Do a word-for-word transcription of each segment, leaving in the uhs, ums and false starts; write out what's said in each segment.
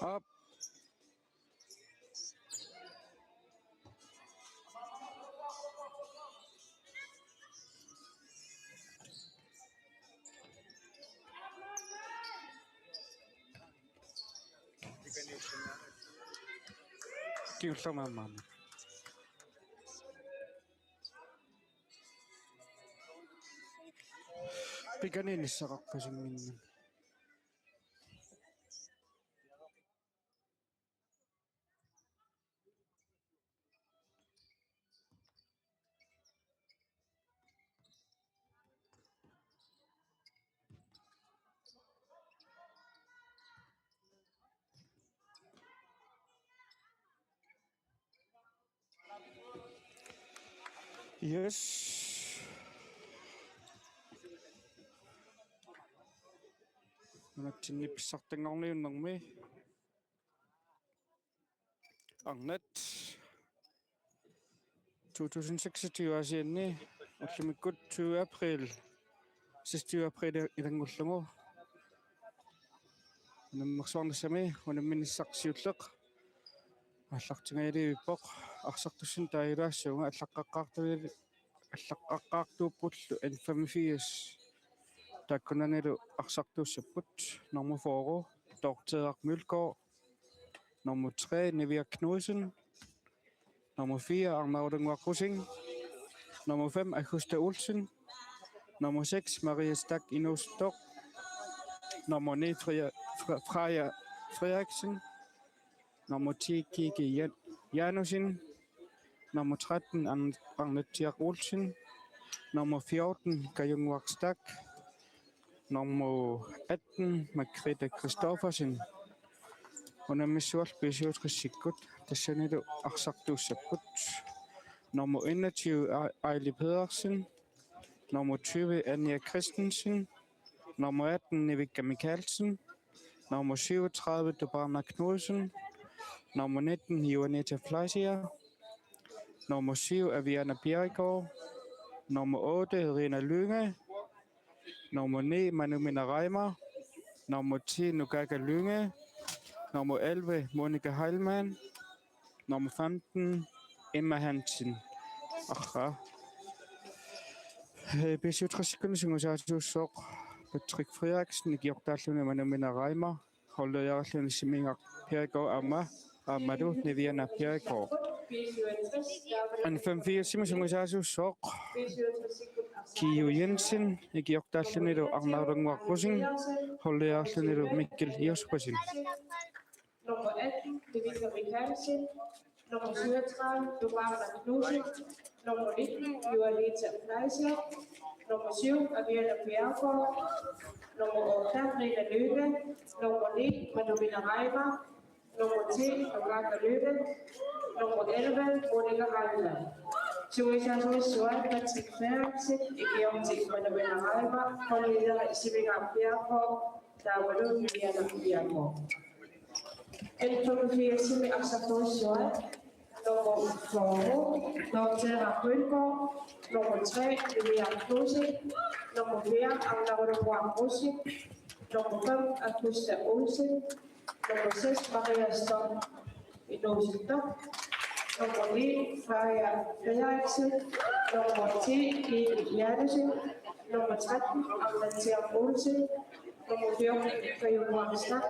Op. Kingullermik aamma. Pikaniinnissaqarpasinnginnami. Yes. Nunatsinni pissartanngorniunnermi. Arnat to tusind seksogtyve Aasianni ullumikkut tyve april, sidste tyve april ilanngullugu. Unammersuarnissami unamminissaq siulleq aallartingajalivippoq. Arsartussani taagilaassavunga allaqqaqqaartui-, allaqqaqqaartuuppullu N femogfirs. Taakkunanilu arsartuussapput: nummer fyrre, Dorthe Mølgaard. Nummer tre, Nivia Knudsen. Nummer fire, Arnarulunguaq Rosing. Nummer fem, Augusta Olsen. Nummer seks, Maria Stach Inuusuttoq. Nummer ni, Freja, Fre-, Freja Frederiksen. Nummer ti, Kiki Jan-, Janussen. Nummer tretten, An-, Arnattiaq Olsen. Nummer fjorten, Kajunguaq Stach. Nummer atten, Margrethe Christoffersen. Unammissuarlu B syvogtresikkut tassanilu arsartuussapput. Nummer enogtyve, Ej-, Ejli Pedersen. Nummer tyve, Anja Christensen. Nummer atten, Nivica Michaelsen. Nummer syvogtredive, Dubarna Knudsen. Nummer nitten, Juanita Fleischer. Nummer syv, Aviana Bjerregaard. Nummer otte, Rina Lynge. Nummer ni, Manumina Reimer. Nummer ti, Nukaga Lynge. Nummer elleve, Monika Heilmann. Nummer femten, Emma Hansen. Aha. Eh, B syvogtresikkut sungiusaasussooq Patrick Frederiksen, ikiortaalluni Manumina Reimer, holdlederilluni Simingaq Bjerregaard aamma, aammalu Niviana Bjerregaard. N femogfirsimi sungiusaasussooq Kiu Jensen, ikiortaallunilu Arnarlunnguaq Rosing, holdiarlunilu Mikkel Jespersen. Nummer atten, Rebecca Michaelsen. Nummer syvogtredive, Dumara Knudsen. Nummer nitten, Juanita Fleischer. Nummer syv, Aviana Bjerregaard. Nummer otte, Rina Lykke. Nummer ni, Manuela Reimer. Nummer ti, Rebecca Lykke. Nummer elleve, Monica Heilmann. Sungiusaasussua Patrick Frederiksen, ikiorti Manuela Reimer, holdiara Sivika Bjerregaard, taavalu Viviana Bjerregaard. L femogfirsimi arsartuussuat: nummer fyrre, Dorthea Rygaard, nummer tre, Vivian Knudsen, nummer fire, Arnarlunnguaq Rosing, nummer fem, Augusta Olsen, nummer seks, Maria Storm Inuusuttoq, nummer ni, Freja Frederiksen, nummer ti, Line Janussen, nummer tretten, Arnatia Olsen, nummer fjorten, Kajuak Stach,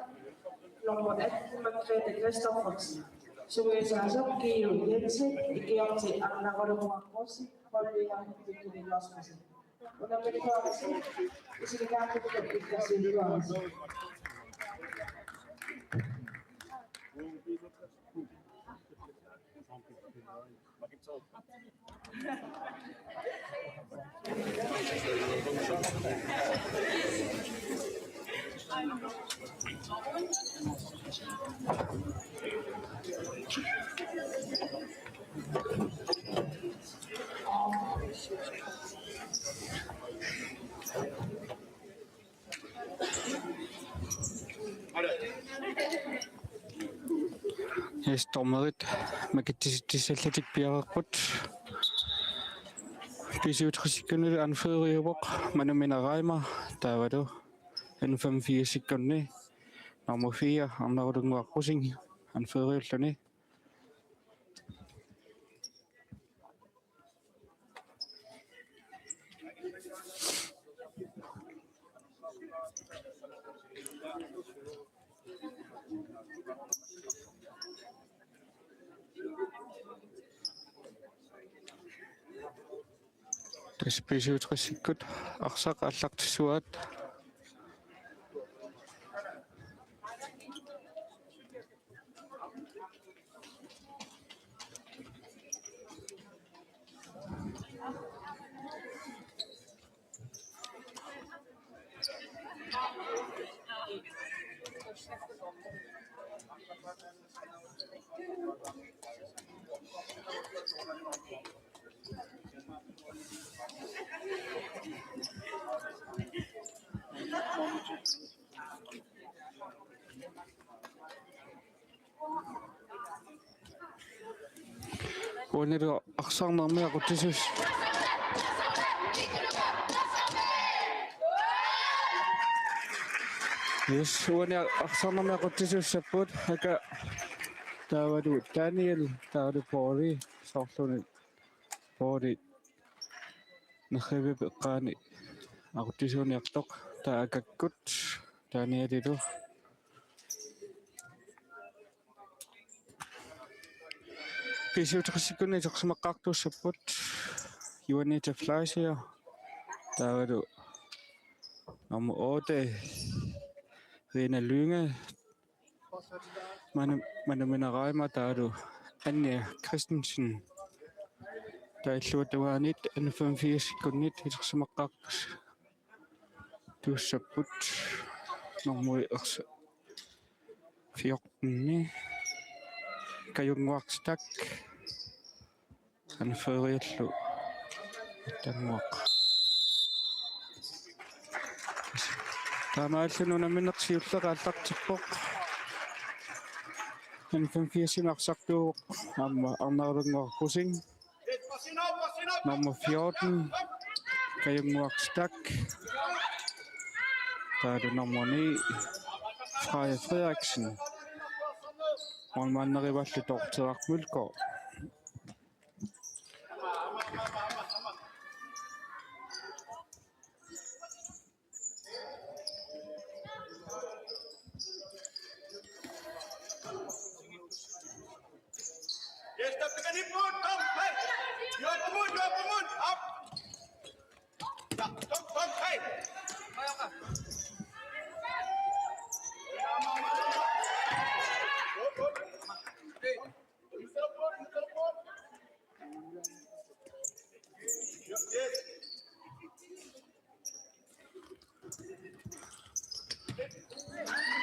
nummer atten, Margrethe Christoffersen. Sungiusaasoq Kiu Jensen, ikiorti Arnarlunnguaq Rosing, holdiara Victoria Josefsen. Unammilluarisi, isilikaartutut ikkasiilluarisi. Yes, dommerit makitsisitsissallutik piareerput. B syvogtresikkunnilu anføreriuvoq Manumiina Reimer, taavalu N femogfirsikkunni nummer fire, Arnarlunnguaq Rosing, anføreriulluni. Tassa B syvogtresikkut arsaq aallartissuaat. Uanilu arsarnermi aqutsisus-, Yes, uani arsarnermi aqutsisussapput, aka taavalu Daniel, taavalu Pauli, soorlumi Pauli nerrivimmi eqqaani aqutsisuuniartoq, taava akakkut Danielilu. B syvogtresikkunni isersimaqqaartuussapput Juanita Fleischer, taavalu nummer otte, Rina Lynge, Manu-, Manumiina Reimer, taavalu Anja Christensen. Taava illuatungaanit N femogfirsikkunnit isersimaqqaartuussapput nummer fjorten, Kajunnguaq Stach, anføreriullu Tannguaq. Taamaalilluni unammineq siulleq aallartippoq. N femogfirsimi arsartuuvoq aamma Arnarlunnguaq Rosing. Nummer fjorten, Kajunnguaq Stach. Taavalu nummer ni, Freja Frederiksen. Målmanderivaallu Dorthe Mølgaard.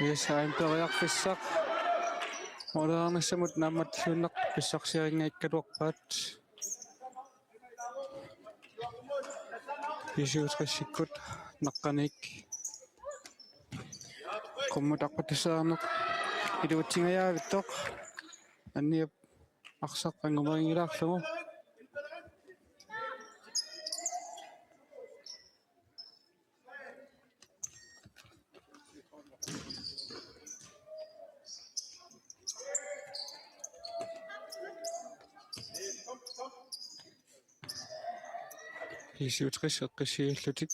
Yes, aamma periarfissaq. Målernissamut naammattuinnaq pissarsiarinngaakkaluarpaat. B-syvogtresikkut naqqaniit qummut aqqutissiaarneq iluatsingajaavittoq. Anniap arsaq angumerinngilaarlugu. B-syvogtres eqqissigalugit.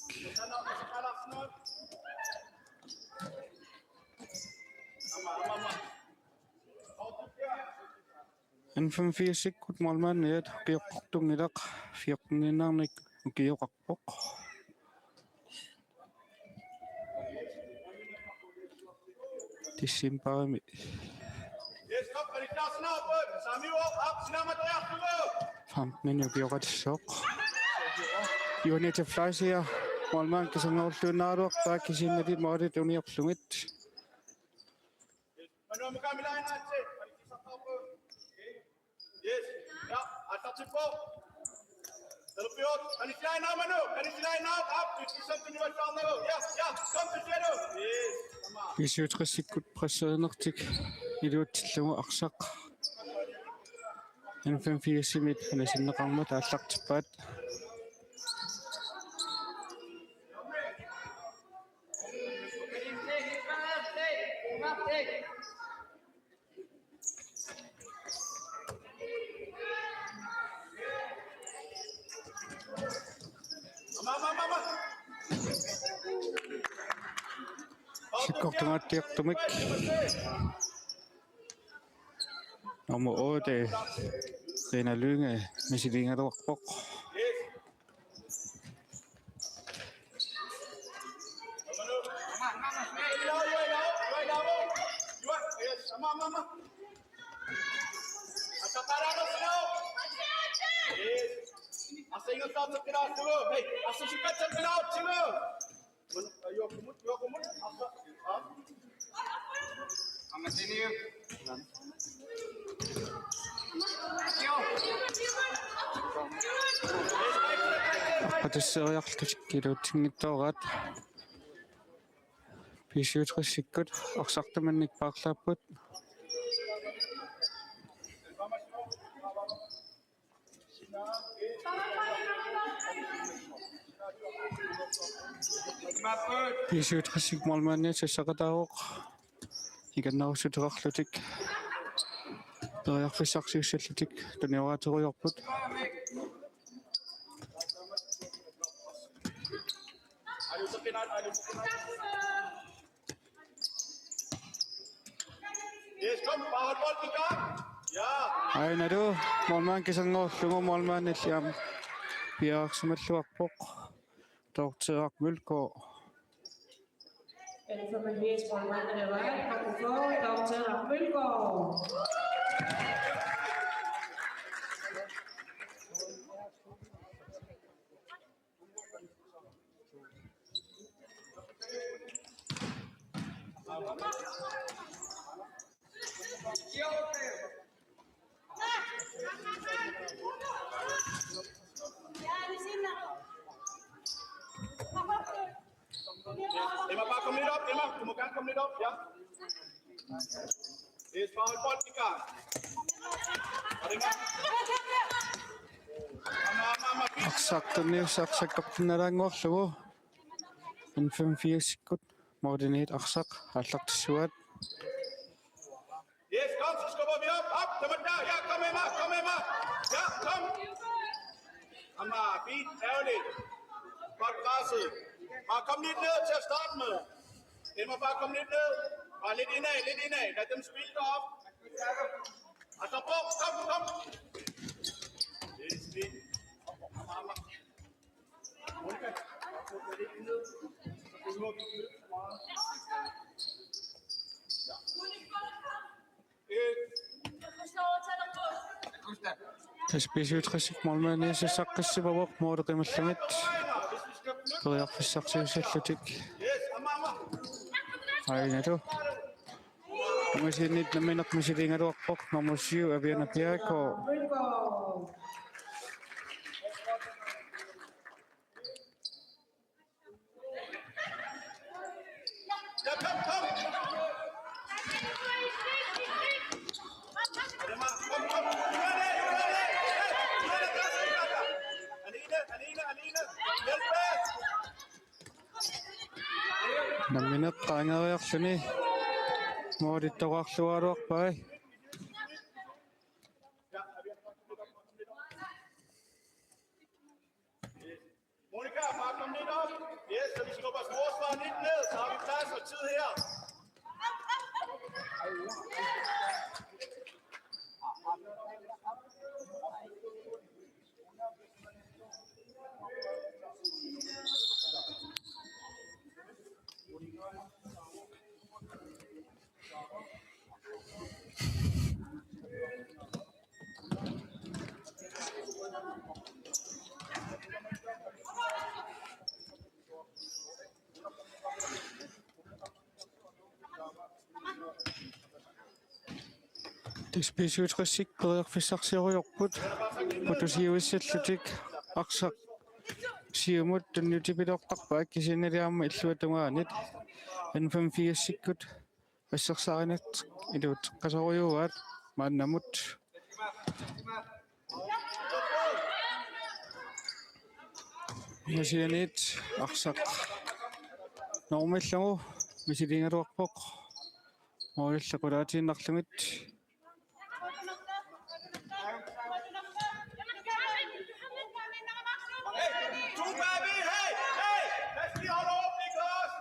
N-femogfirsikkut målmandiat ukioqartunngilaq, fjorteniinnarnik ukioqarpoq. Decembarimi femteninik ukioqatissaaq. Juanita Fleischer målmand kisanngoorluinnaraluarpaa, kisiannili målit uniorlugit. Yes. Ja, aallartippoq. Talerpiuk, qanillilaarnagit, Manu, qanillilaarnagit, aap, tuisissamtunivallarnagu. Ja, ja, kom, tusialu. Yes, tama. B-syvogtresikkut presserinertik iluatsillugu arsaq N-femogfirsimit anasinneqarmat aallartippaat. Sakkortungaatsiartumik. Nummer otte, Rina Lynge, misiliigaluarpoq. Atusseriarlutik iluatsinngitsooraat. B-syvogtresikkut arsaq tamanna paarlaapput. B-syvogtresikkut målmandi sassaqataavoq. Ikannerussuteqarlutik periarfissarsiussallutik tunioraaterujoorput. Yes, kom, bare hold bolden i gang. Ja. Ainalu målmand kisanngoorlugu, målmandilli aamma piareersimalluarpoq. Dorthe Mølgaard. N-femogfirs målmand, det var Dorthe Mølgaard. Emma, bare kom lidt op, Emma. Du må gerne komme lidt op, ja. Yes, bare hold bolden i gang. Og det er godt. Arsaq tunniussaq sakkortunnalaannguarlugu. N-femogfirsikkut måliniit arsaq aallartissuaat. Yes, kom, så skubber vi op, op, kom der, ja, kom Emma, kom Emma, ja, kom. Emma, fint, ærgerligt. Godt presset. Bare kom lidt ned til at starte med. Emma, bare kom lidt ned. Bare lidt indad, lidt indad. Lad dem spille derop. Og så på, kom, kom. Yes, fint. Emma, Emma. Tassa B-syvogtresikkut målmandi sassaqqissimasoq måli qimallugit. Periarfissarsiussallutik. Ainalu. Ungasianiit nammineq misiliigaluarpoq nummer syv, Aviana Piako. Nammineq qaangeeriarluni målittoqarluaraluarpai. Monika, bare kom lidt op. Yes, så vi skubber forsvaret lidt ned, så har vi plads og tid her. Tassa B syvogtres-ip periarfissarsioriarput putusiuissallutik. Arsaq siumut tunniutipiloortarpaat, kisiannili aamma illuatungaanit N femogfirs-ikkut assersaarineq iluatseqqasorujuuaat maannamut. Ungasianiit arsaq normillugu misiliigaluarpoq målillu qulaatiinnarlugit. Hey, to bagved, hey, hey! Lad os lige holde overblik også!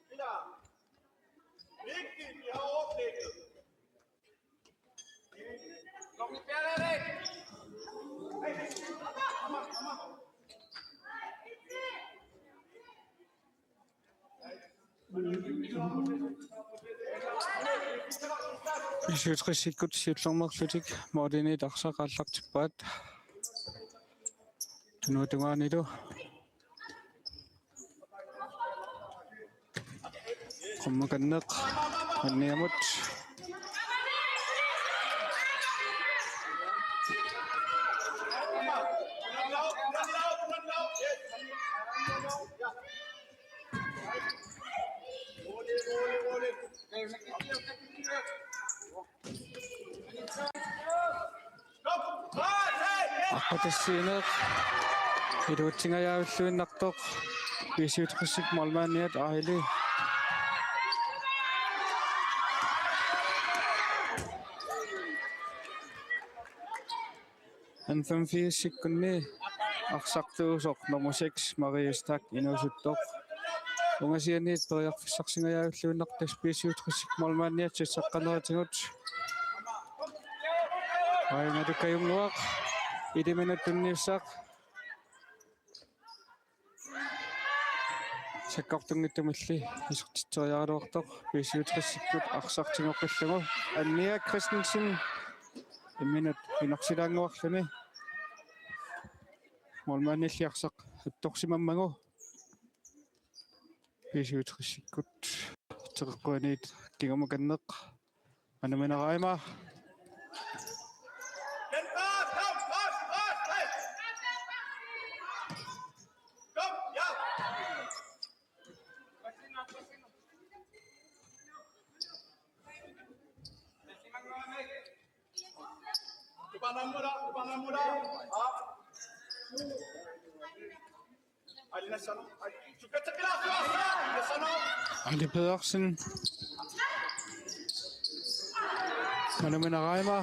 Peter! Vigtigt, vi har overblikket. B syvogtres-ikkut siullermeerlutik målimiit arsaq aallartippaat. Tunuatungaanilu. Qummukanneq anniamut. Aqqutissiineq iluatsingajavilluinnartoq B syvogtres-ip målmandiat Aili. N femogfirs-ikkunni arsartuusoq nummer seks, Marie Stach, inuusuttoq. Ungasianiit periarfissarsingajavilluinnartoq B syvogtres-ip målmandiat sassarneratigut. Aina Tukajunnguaq iliminut tunniussaq. Sakkortunngitsumilli isertitseriaraluartoq B syvogtres-ikkut arsaq tigoqqillugu. Annia Christensen imminut inersilaannguarluni. Målmandilli arsaq attorsimammagu B syvogtres-ikkut teqeqquaniit kingumukanneq. Manuminareima. Ali Pedersen. Manuminareima.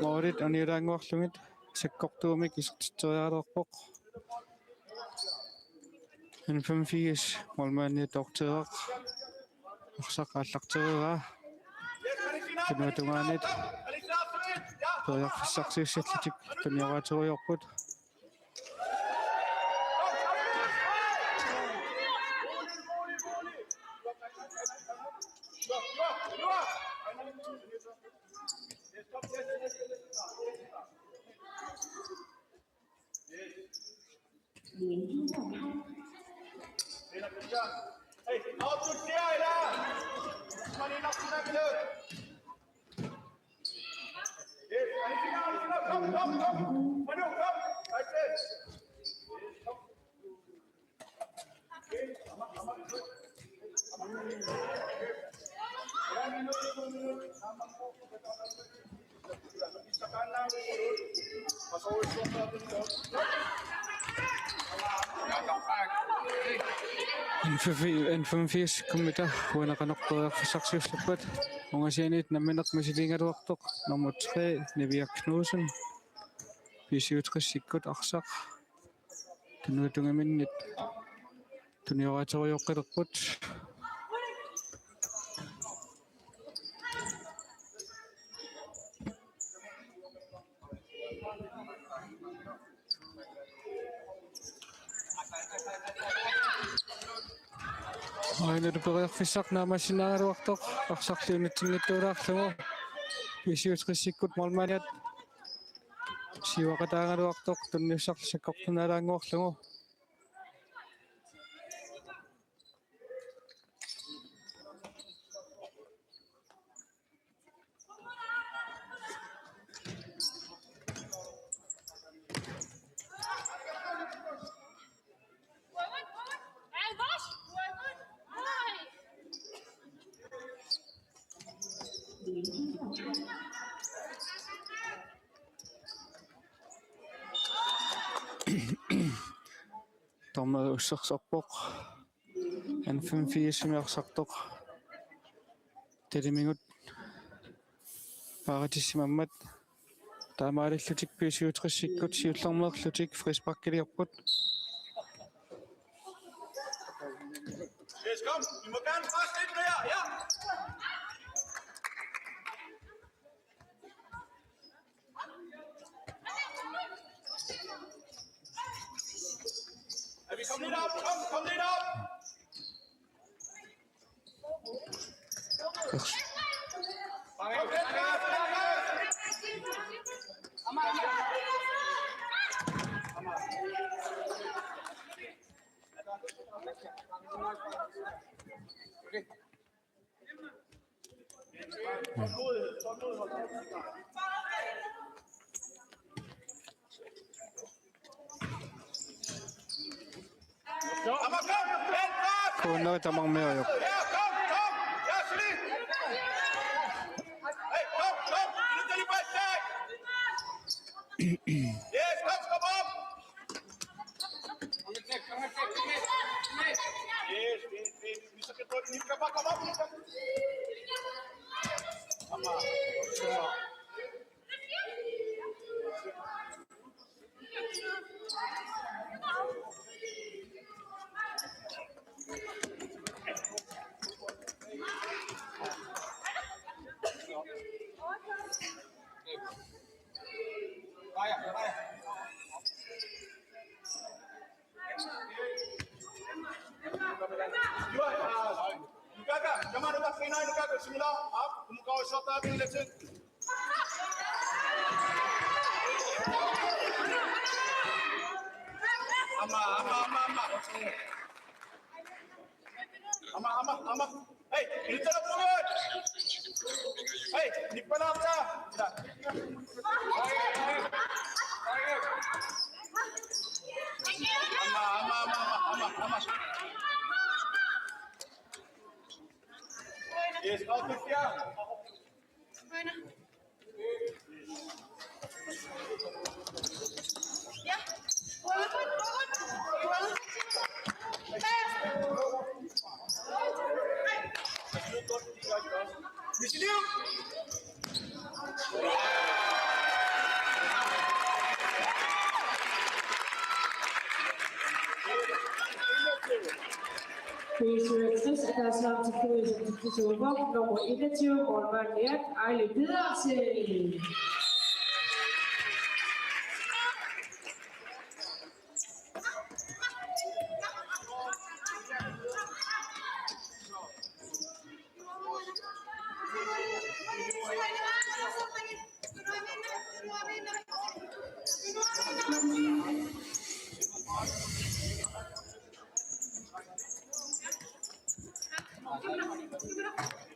Målit uniulaannguarlugit sakkortuumik isertitseriaraluarpoq. N femogfirs målmandi toorteeraq. Arsaq aallartereeraa. Tunuatungaanit periarfissarsiussallutik tunioraaterujoorput. N femogfirs, N femogfirs, kom med dig. Uanga qanoq periarfissarsiussappat. Ungasianiit nammineq misiliigaluartoq. Nummer tre, Niviaq Knudsen. B syvogtresikkut arsaq. Tunniup tungaanut tunioraatsorujooqqalerput. Aajuna periarfissaq naammassinnaaruartoq, arsarli unitsinngitsuulaarlugu. B syvogtresikkut målmandiat siuaqataagaluartoq, tunniussaq sakkortunaalaannguarlugu. Dommeri ussersorpoq. N femogfirsimi arsartoq talimigut paaritissimammat. Taamaalillutik B syvogtresikkut siullermeerlutik frisparkiliorput. Yes, kom. Vi må gerne presse lidt mere. Ja. Er vi kommet lidt op? Kom, kom lidt op! Kuunneri tamarmiujuk. Ama, ama, ama, ama. Ama, ama, ama. Hey, ini tak apa. Hey, ini pernah apa? Ama, ama, ama, ama, ama, ama. Yes, okay, yeah. B syvogtres er deres navn til Fløjsen til Kristoffer, nummer enogtyve, målmand Erik Ejle Pedersen.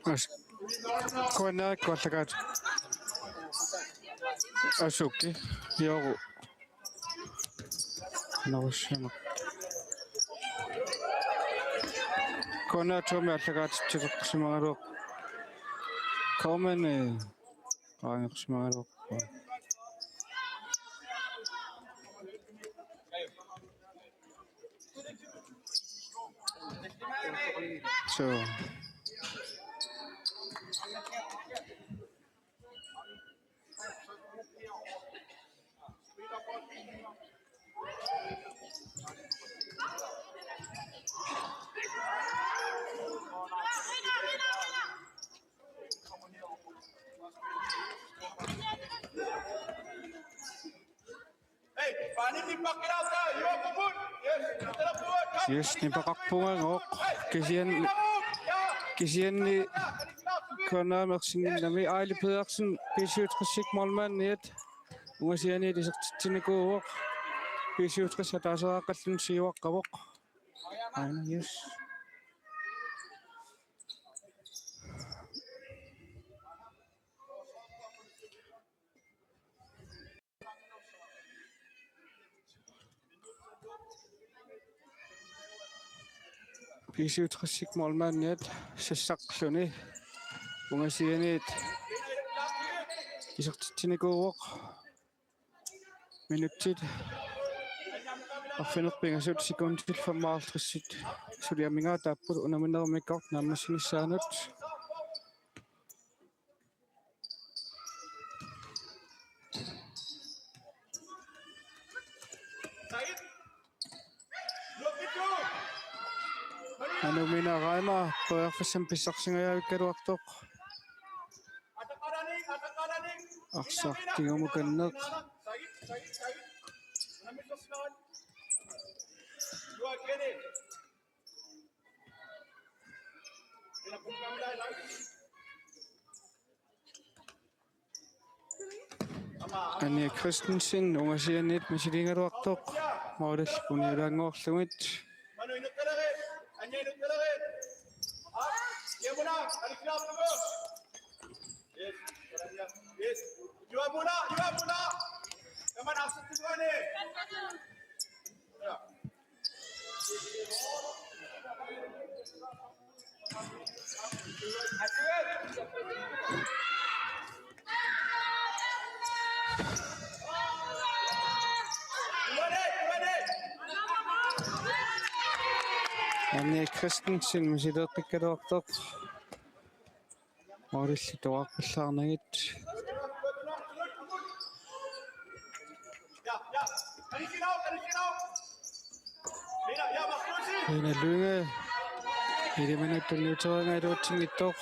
As-, K N R-ikkut aallakaat-. Asuki. Jooru. Norsiama. K N R to-mi aallakaatitseqsimagaluarpoq. K M-imi qaangersimagaluarpoq. So. Yes, nipaqarpunga, kisianni, kisianni K N R-imi ersinnginnami. Aili Pedersen, B syvogtres-ip målmandiat, ungasianiit isertitsinikuuvoq. B syvogtres ataasiaqqalluni siuaqqavoq. Aana, yes. B syvogtres-ip målmandiat sassaqarluni ungasianiit isertitsinikuuvoq. Minutsit arfineq-pingasut, sekundit femoghalvtreds suliaminngaanniit taapput unamminermikkut naammassinissaanut. Anumina Raima periarfissamik pissarsingajavikkaluartoq. Arsaq tigumukanneq. Anja Christensen ungasianiit misiliigaluartoq, målillu unialaannguarlugit. Anja Christensen misileeqqikkaluartoq. Målillu toqqallaarnagit. Ina Lynge. Elleve minutsit tunniuteriaraluarsinnaavoq.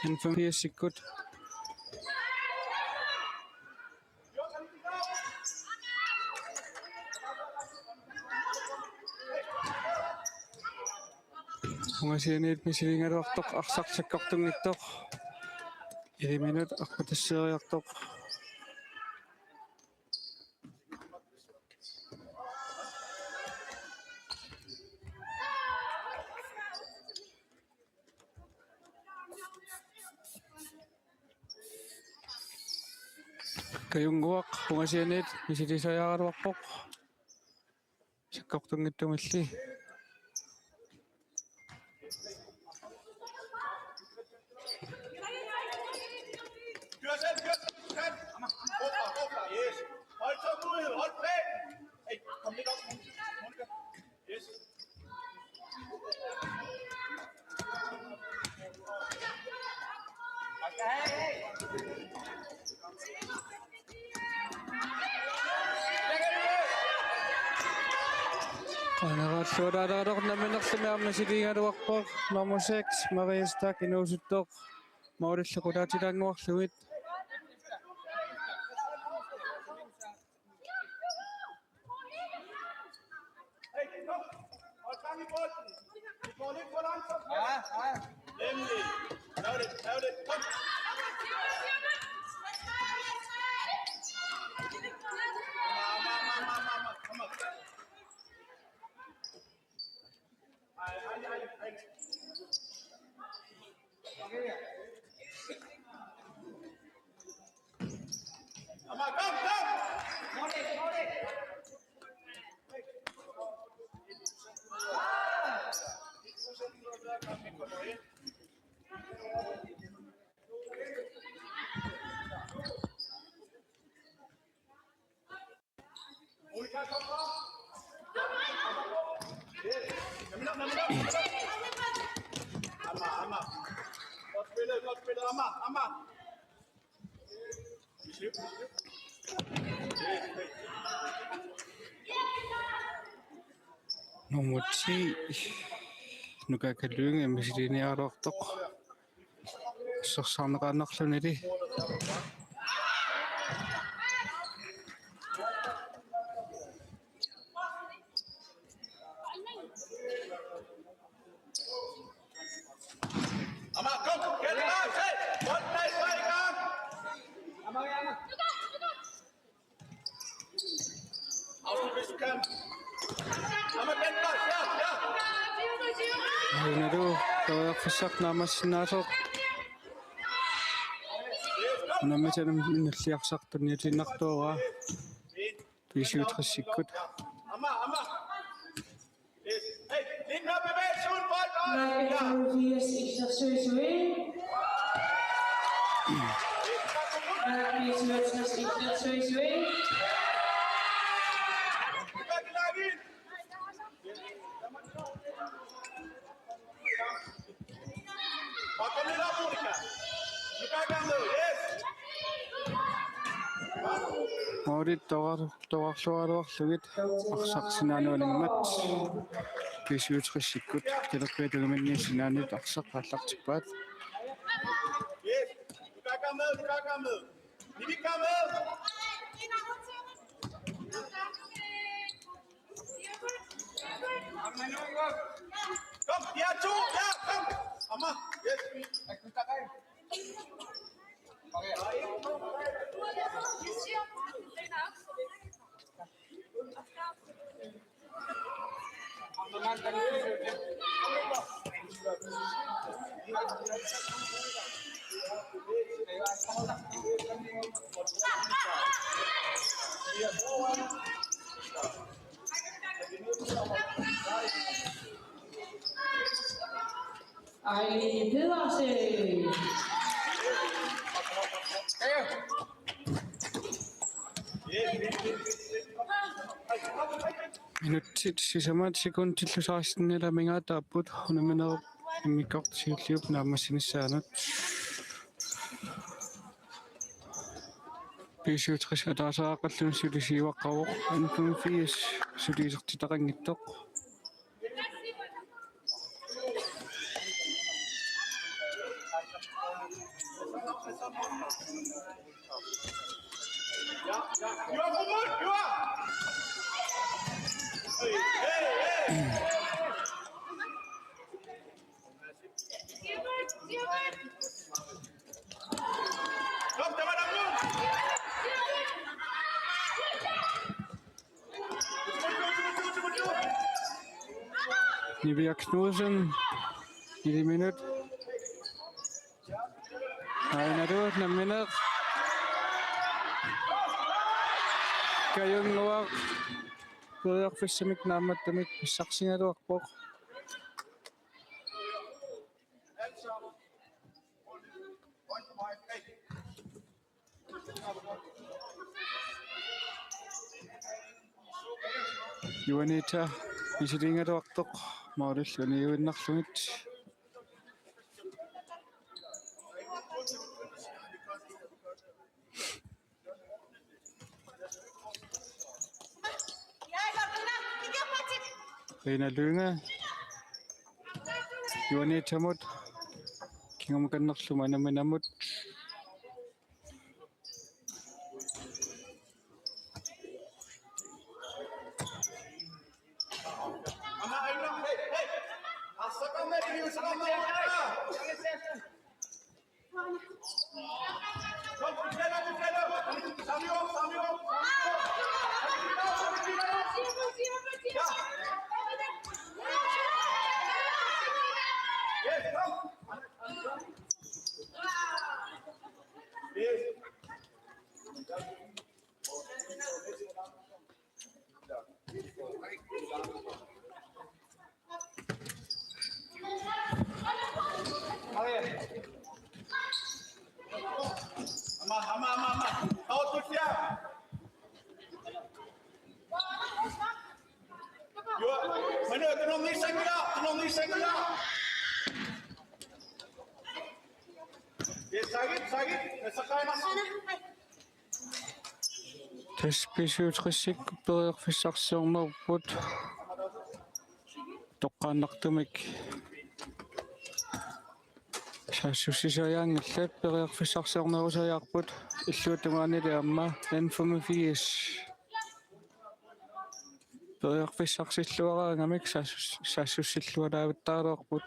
N femogfirsikkut. Ungasianiit misiliigaluartoq, arsaq sakkortunngitsoq. Elleve minut aqqutassioriartoq. Kajunnguaq ungasianiit misiliisariaraluarpoq. Sakkortunngitsumilli. Aneralluaraareernermi aamma misiliigaluarpoq nummer seks, Maria Stach, inuusuttoq, målillu qulaatilaannguarlugit. Nummer ti, Nuka Kalynge, misiliiniaraluartoq. Assersuunneqaannarluni. Ainalu periarfissaq naammassinnaasoq. Unammitanut nalliarsartut niutiinnartuugaa. B syvogtresikkut. Nummer firs, Ichter Søsøe. Nummer fireogtres, Ichter Søsøe. Målit toqar-, toqarluaraluarlugit arsaq sinaanut aningaasimmat. B syvogtresikkut Talerpiata tungaanut sinaanut arsaq aallartippaat. Kom, de er to! Ja, kom! Kom, yes. Aili Pedersen. Minutsit sisamat sekundillu seksten amigaataapput unamminerup immikkoortoq siulliup naammassinissaanut. B syvogtres ataaseq aaqqallugu suli siuaqqavoq, N femogfirs suli isertitaqanngitsoq. Niviaq Knudsen, ni minut. Ainalu nammineq. Kajunguaq periarfissamik naammattumik pissarsigaluarpoq. Juanita misiliigaluartoq målillu uniuinnarlugit. Rina Lynge. Juanitamut. Kingumut kannerlu Manamminamut. Tassa B syvogtresikkut periarfissarsiornerput toqqaannartumik saassussisuujaanngillat. Periarfissarsiornerusuujaarput illuatungaanili aamma N femogfirs. Periarfissarsilluaraangamik saassus-, saassussilluaraavittaraluarput.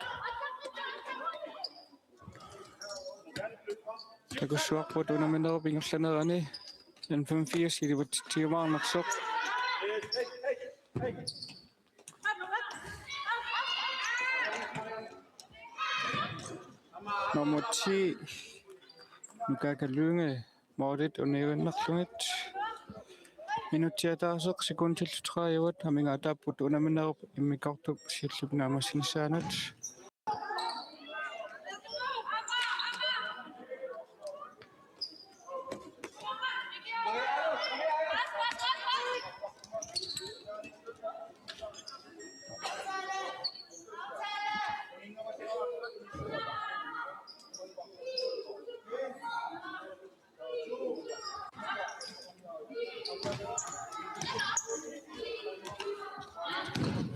Takussuarput unamminerup ingerlanerani N femogfirs ilivatsitsiumaarnersoq. Nummer ti, Nukaaka Lynge, målit uniuinnarlugit. Minutsit ataaseq sekundillu tredive amigaataapput unamminerup immikkoortup siulliup naammassinissaanut.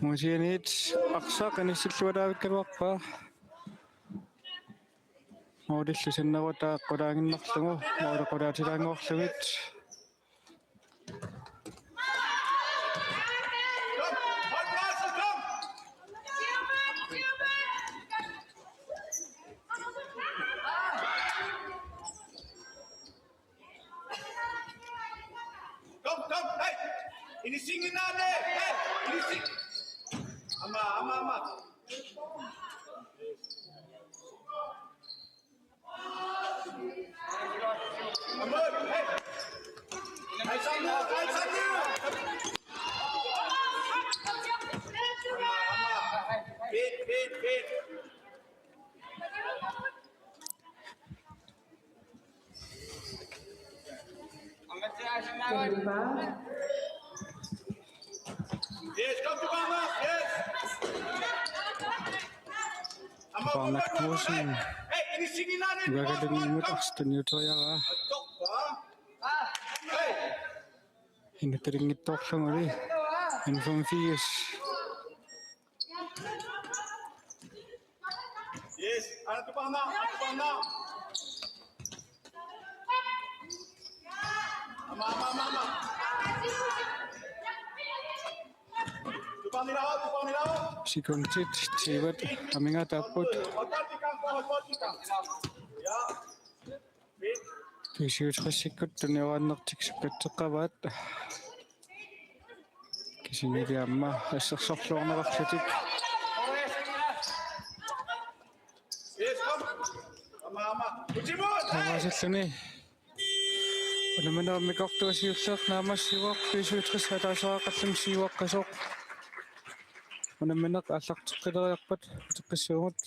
Musianit arsaq inissilluaraavikkaluarpaa. Målillu sinnerutaa qulaaginnarlugu, måli qulaatilaannguarlugit. Kom, kom, hey! Inissinngilaq, hey! Inissi-, aamma, aamma, aamma. Aamma, hey! Hey, Sannu, hey, Sannu! Aamma, aamma. Pit, pit, pit. Yes, come to mama. Yes. Aamma, Paarnaq aamma, aamma, Knudsen. Hey, hey, inissinngilaq. Uagalinngimmut arsaq tunniuteriaraa. Hey. Inuttalinngitsoorluguli. N femogfirs. Yes, aana tupaarnaq, aana tupaarnaq. Aamma, aamma, aamma, aamma. Tupaarnilaaruk, tupaarnilaaruk. Sekundit tyve amigaataapput. Hold bolden i gang, hold bolden i gang. Ja. B syvogtresikkut tunioraannartik sukkatseqqavaat. Kisiannili aamma assersorluarneqarlutik. Taamaasilluni unamminerup immikkoortua siulleq naammassivoq, B syvogtres ataaseq qallunaaq siuaqqasoq. Unammineq aallarteqqileriarpat uteqqissuugut.